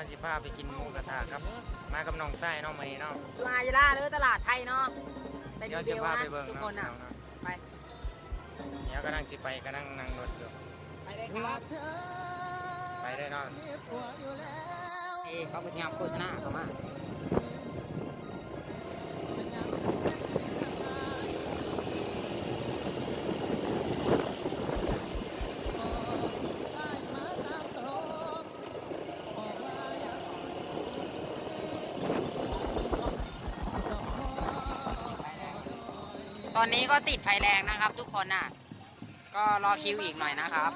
ຊິພາໄປກິນໝູກະທະກັບ ມາກັບນ້ອງຊາຍເນາະ ມື້ນີ້ເນາະ ຢູ່ອາຍະລາເດີ ຕະຫຼາດໄທເນາະ ໄປ ດຽວຊິພາໄປເບິ່ງເນາະ ທຸກຄົນນະ ໄປ ດຽວກຳລັງຊິໄປ ກຳລັງນັ່ງລົດຢູ່ ໄປເລີຍເນາະ ເອີ ເຂົາກໍຊິຮັບໂຄສະນາເຂົ້າມາ. ຕອນນີ້ກໍຕິດໄຟແດງນະຄັບທຸກຄົນນະ ກໍລໍຄິວອີກໜ້ອຍນະຄັບ.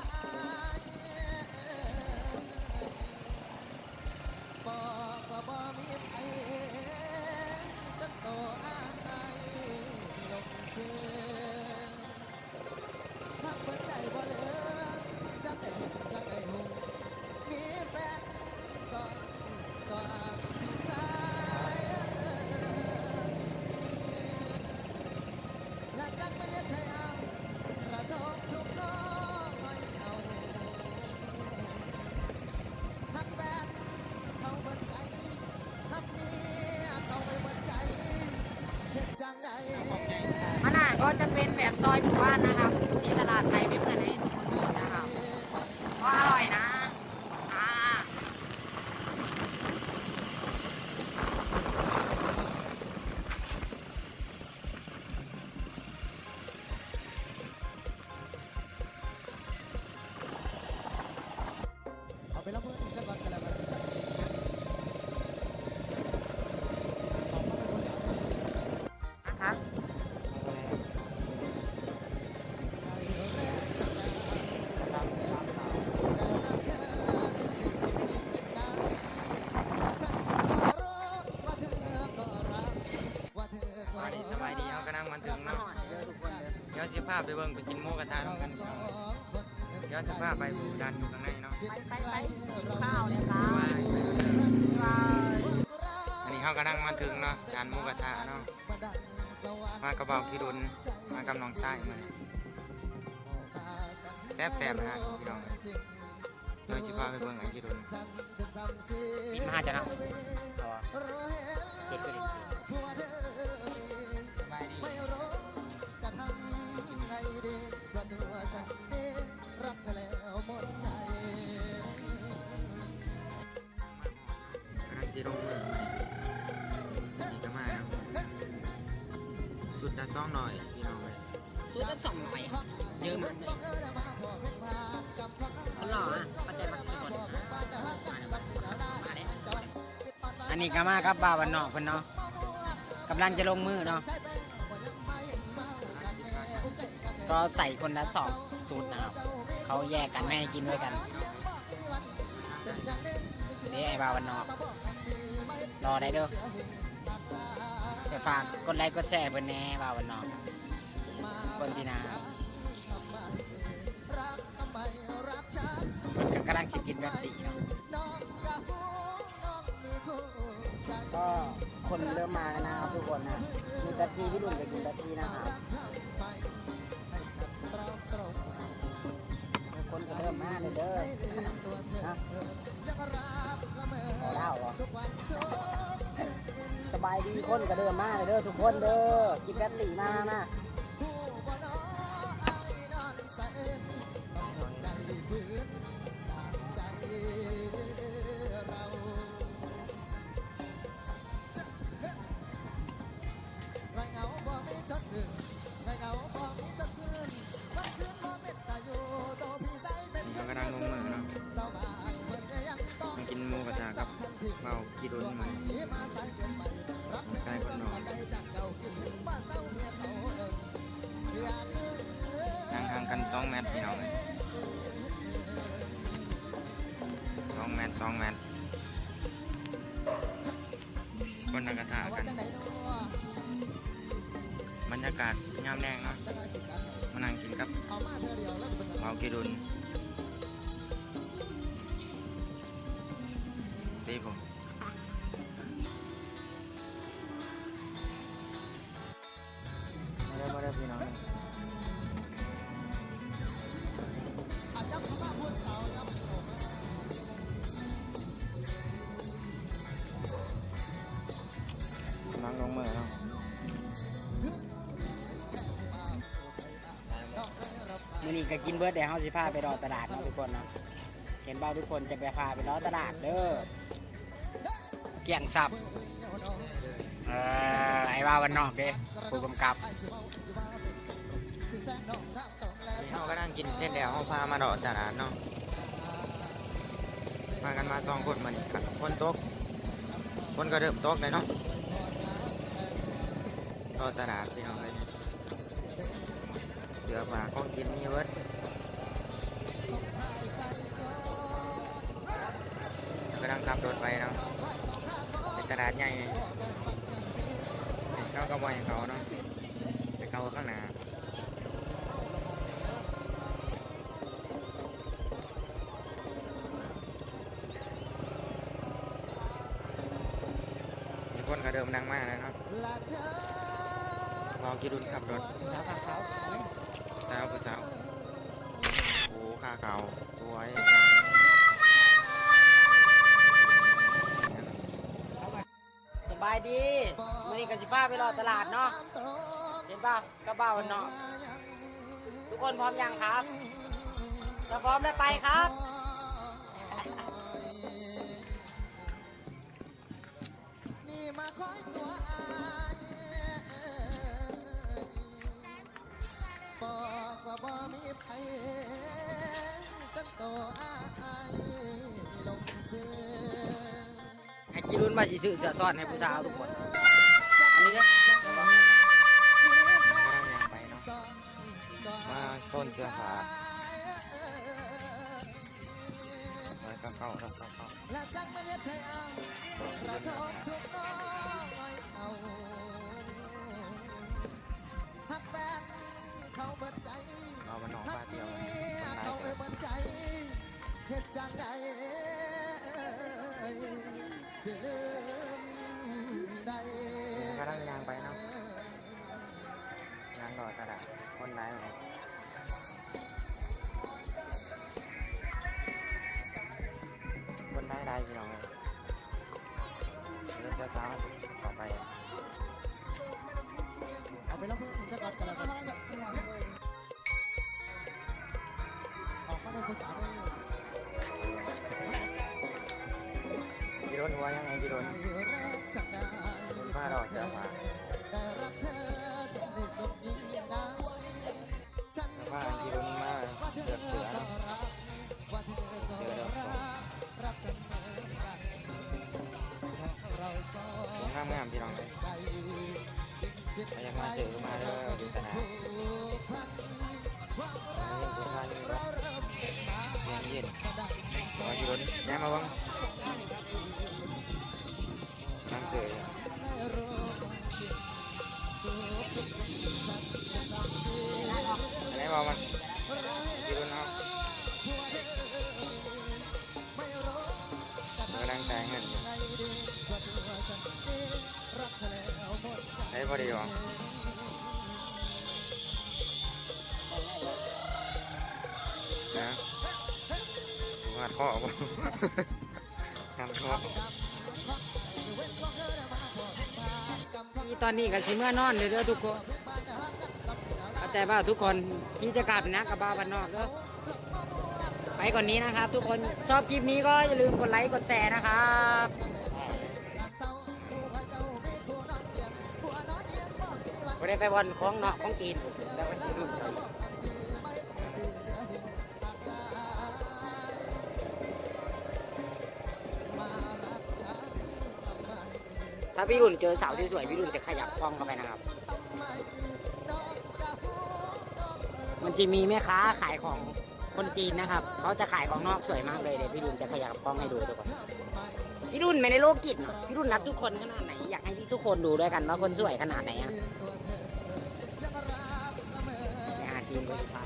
ອັນນັ້ນກໍຈະເປັນແບບຊອຍໝູ່ບ້ານນະຄັບ ທີ່ຕະຫຼາດໄທ ເປັນເໝືອນໃນທຸກຄົນນະຄັບ ກໍອະລ່ອຍນະ ອ່າ. ເອົາໄປລຳເພີນອີກຈັກກ່ອນກໍແລ້ວກັນ. ສະບາຍດີ ສະບາຍດີ ເຮົາກຳລັງມາເຖິງເນາະ ດຽວຊິພາໄປເບິ່ງ ໄປກິນໝູກະທະນຳກັນ ດຽວຊິພາໄປ ຮ້ານຢູ່ຂ້າງໃນເນາະ ໄປ ໄປ ໄປ ຂ້າວເລີຍ ບາຍ ບາຍ. ອັນນີ້ເຮົາກຳລັງມາເຖິງເນາະ ຮ້ານໝູກະທະເນາະ ມາກັບບ່າວກິດຸນ ມາກັບນ້ອງຊາຍ ມື້ນີ້ແຊບໆ ນະ ພີ່ນ້ອງ. ເຮົາຊິພາໄປເບິ່ງໄອ້ກິດຸນ ບິນມາຫາເຈົ້ານະ ເອົາວ່າ ເຮັດຄື ສະບາຍດີ ກຳລັງຊິລົງມື ນີ້ກໍມາເນາະ ຊຸດລະສອງຮ້ອຍ ພີ່ນ້ອງເອີຍ. ຊຸດລະສອງຮ້ອຍ ເຢີມາກເລີຍ ຄົນຫຼໍ່ອະ ເຂົ້າໃຈປະຊາຊົນ ມາເດີ ມາເດີ ມາເດີ. ອັນນີ້ກໍມາກັບບ່າວບ້ານນອກເພິ່ນເນາະ ກຳລັງຈະລົງມືເນາະ ກໍໃສ່ຄົນລະສອງຊຸດນະຄັບ ເຂົາແຍກກັນ ບໍ່ໃຫ້ກິນດ້ວຍກັນ. ເດ້ ອ້າຍບ່າວບ້ານນອກ ລໍໄດ້ເດີ ແຕ່ຝາກກົດໄລກົດແຊເພິ່ນແດ່ ບ່າວບ້ານນອກ ຄົນທີ່ໜ້າຮັກ ເພິ່ນກໍກຳລັງຊິກິນເປັບຊີເນາະ. ກໍຄົນເລີ່ມມາແລ້ວນະຄັບທຸກຄົນນະ ກິນເປັບຊີ ພີ່ລຸນກໍກິນເປັບຊີນະຄັບ. ຄົນກໍເລີ່ມມາແລ້ວເດີ ຮະ ບໍ່ລາວບໍ່ ສະບາຍດີ ຄົນກໍເລີ່ມມາແລ້ວເດີທຸກຄົນເດີ ກິນເປັບຊີ ມາ ມາ ມາ. ນີ້ເຮົາກຳລັງລົງມືເນາະ ມາກິນໝູກະທະກັບບ່າວກິດຸນ ມື້ນີ້ ນ້ອງຊາຍຄົນໜໍ່ ຫ່າງກັນສອງແມັດ ພີ່ນ້ອງເອີຍ ສອງແມັດ ສອງແມັດ. ຄົນລະກະທະກັນ ບັນຍາກາດຍາມແລງເນາະ ມານັ່ງກິນກັບບ່າວກິດຸນ ຕິໂພ. ມາເດີ ມາເດີ ພີ່ນ້ອງ ອ່ະ ຍັບເຂົ້າມາ ຜູ້ສາວ ຍັບເຂົ້າມາ. ກໍກິນເບິດແລ້ວ ເຮົາຊິພາໄປເລາະຕະຫຼາດເນາະທຸກຄົນເນາະ. ເຫັນບໍ່ ທຸກຄົນຈະໄປ ພາໄປເລາະຕະຫຼາດເດີ. ກ້ຽງຊັບ ເອີ ໄອ້ວ່າວບ້ານນອກເດ້ ຜູ້ກຳກັບ. ເຮົາກຳລັງກິນເສັດແລ້ວ ເຮົາພາມາເລາະຕະຫຼາດເນາະ. ພາກັນມາສອງຄົນມື້ນີ້ ຝົນຕົກ ຝົນກໍເລີ່ມຕົກແລ້ວເນາະ. ເລາະຕະຫຼາດພີ່ນ້ອງເອີຍ. ເສື້ອຜ້າຂອງກິນມີເບິດ. ກຳລັງຂັບລົດໄປເນາະ ເປັນຕະຫຼາດໃຫຍ່. ເຂົາກໍບໍ່ໃຫ້ເຂົ້າເນາະ ໄປເຂົ້າຂ້າງໜ້າ. ມີຄົນກະເລີ່ມນັ່ງມາແລ້ວເນາະ. ບ່າວກິລຸນຂັບລົດ. ສາວຂາວ ສາວ ຜູ້ສາວ. ໂອ້ ຂາຂາວ ສວຍ. ສະບາຍດີ ມື້ນີ້ກໍຊິພາໄປເລາະຕະຫຼາດເນາະ. ເຫັນປະ ກັບບ່າວບ້ານນອກ. ທຸກຄົນພ້ອມຍັງຄັບ? ຖ້າພ້ອມແລ້ວໄປຄັບ. ໄອ້ກິລຸນວ່າຊິຊື້ເສື້ອຊ້ອນໃຫ້ຜູ້ສາວທຸກຄົນ. ອັນນີ້ເດີ ກຳລັງຍ່າງໄປເນາະ ມາໂຊນເສື້ອຜ້າ. ຮ້ອຍເກົ້າເກົ້າ ຮ້ອຍເກົ້າເກົ້າ. ເອົາມານອກພາທ່ຽວ ກຳລັງຍ່າງໄປເນາະ. ຍ່າງເລາະຕະຫຼາດ ຄົນຫຼາຍ ຄົນຫຼາຍໆ ພີ່ນ້ອງເອີຍ. ເດີນສາວໆ ເຂົ້າໄປ ເອົາໄປລຳເພິ່ນຈັກກ່ອນກໍແລ້ວກັນ. ອອກມາເດີຜູ້ສາວເດີ. ກິລຸນຫົວຍັງໄງ ກິລຸນ ຄົນພາເລາະເສື້ອຜ້າ. ພາກິລຸນມາເລືອກເສື້ອເນາະ ເສື້ອດອກສອງ ງາມໆ ພີ່ນ້ອງເອີຍ. ໃຜຢາກມາເຈີມາເດີ ຢູ່ຕະຫຼາດ ເຢັນໆ ແຍມມາເບິ່ງ ນັ່ງເສີຍ. ໄດ້ບໍ່ມັນ ກິລຸນເຮົາ ກຳລັງຈ່າຍເງິນຢູ່. ໄດ້ພໍດີບໍ່ ນະ ຫາດຄໍບໍ່ ຫາດຄໍ. ຕອນນີ້ກໍຊິເມືອນອນເດີ ເດີທຸກຄົນ ເຂົ້າໃຈບໍ່ທຸກຄົນ? ທີ່ຈະກັບນະ ກັບບ່າວບ້ານນອກເດີ. ໄປກ່ອນນີ້ນະຄັບທຸກຄົນ ຊອບຄລິບນີ້ກໍຢ່າລືມກົດໄລກົດແຊນະຄັບ. ບໍ່ໄດ້ໄປບ່ອນຂອງເນາະ ຂອງຈີນ ແລ້ວກໍຊິລືມ. ຖ້າພີ່ລຸນເຈີສາວສວຍໆ ພີ່ລຸນຈະຂະຫຍັບກ້ອງເຂົ້າໄປນະຄັບ. ມັນຈະມີແມ່ຄ້າຂາຍຂອງຄົນຈີນນະຄັບ ເຂົາຈະຂາຍຂອງນອກສວຍມາກເລີຍເດ. ພີ່ລຸນຈະຂະຫຍັບກ້ອງໃຫ້ດູທຸກຄົນ. ພີ່ລຸນແມ່ນໄດ້ໂລກຈິດເນາະ. ພີ່ລຸນຮັກທຸກຄົນຂະໜາດໃດ? ຢາກໃຫ້ທຸກຄົນດູດ້ວຍກັນວ່າຄົນສວຍຂະໜາດໃດອະ. ໄປຫາຈີນບໍ່ຊິຜ່ານ.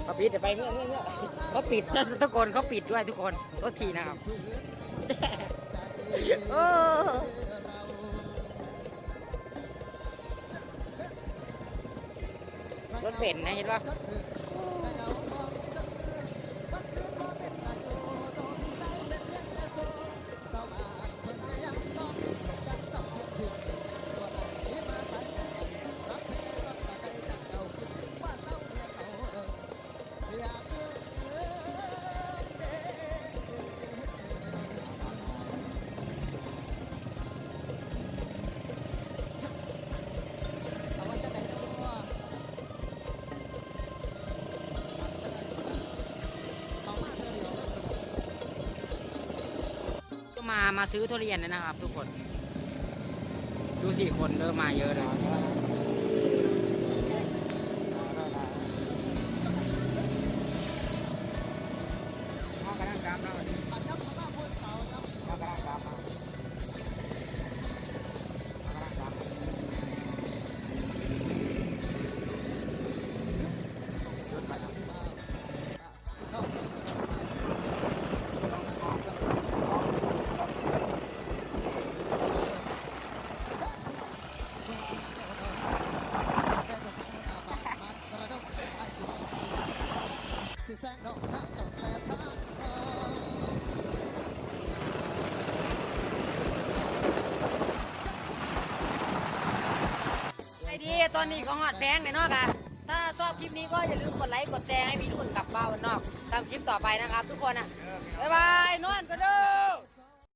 ເຂົາປິດ ໄປເມືອ ເມືອ ເມືອ ເຂົາປິດ ທຸກຄົນ ເຂົາປິດດ້ວຍທຸກຄົນ. ໂທດທີນະຄັບ. ໂອ້ ລົດເບັນນະ ເຫັນບໍ່? ເ มา มาซื้อทุเรียนนะครับทุกคน ดูสิ คนเริ่มมาเยอะเลย ไงดี ตอนนี้ก็ฮอดแพงแล้วเนาะ กะ ถ้าชอบคลิปนี้ก็อย่าลืมกดไลค์กดแชร์ให้พี่ทุกคนกับบ่าวบ้านนอก ตามคลิปต่อไปนะครับทุกคนนะ บ๊ายบาย นอนกันเด้อ